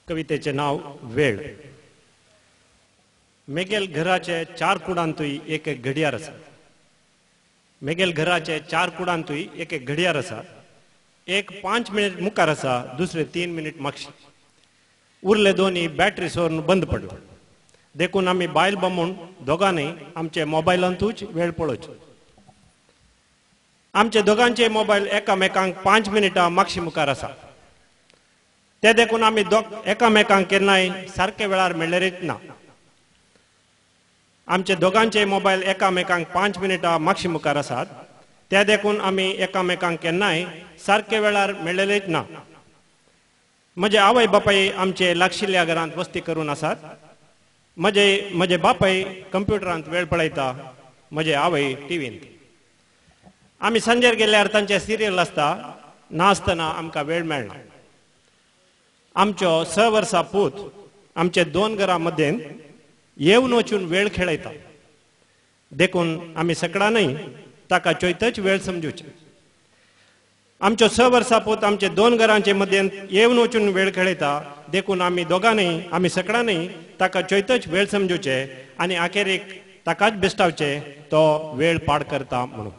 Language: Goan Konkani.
कवितेचें नांव वेळ. मेगेल घराचे चार कुडांतूय एक एक घडयार आसा. मेगेल घराचे चार कुडांतूय एक एक घडयार आसा. एक 5 मिनीट मुखार आसा, दुसरे 3 मिनीट मागशी. उरले दोनी बॅटरी सोरून बंद पडलो. देखून आमी बायल बामूण दोगांनी आमचे मोबायलांतूच वेळ पळोवचो. आमचे दोगांचे मोबायल एकामेकांक 5 मिनटां मागशी मुखार आसा. ते देखून आमी एकामेकांक केन्नाय सारके वेळार मेळ्ळेरीच ना. आमचे दोगांचे मोबायल एकामेकांक 5 मिनटां मागशी मुखार आसात. ते देखून आमी एकामेकांक केन्नाय सारके वेळार मेळ्ळेलेच ना. म्हजे आवय बापाय आमचे लागशिल्ल्या घरांत वस्ती करून आसात. म्हजे बापाय कंप्युटरांत वेळ पळयता, म्हजे आवय टिवींत. आमी सांजेर गेल्यार तांचे सिरियल आसता, नासतना आमकां वेळ मेळना. आमचो 6 वर्सां पूत आमचे 2 घरां मदेन येवन वचून वेळ खेळयता. देखून आमी सकडानय ताका चोयतच वेळ समजूचे. आमचो 6 वर्सां पूत आमचे 2 घरांचे मदेन येवन वचून वेळ खेळयता. देखून आमी दोगांनी आमी सकडानय ताका चोयतच वेळ समजूचे आनी आखेरीक ताकाच बेस्टावचे तो वेळ पाड करता म्हणून.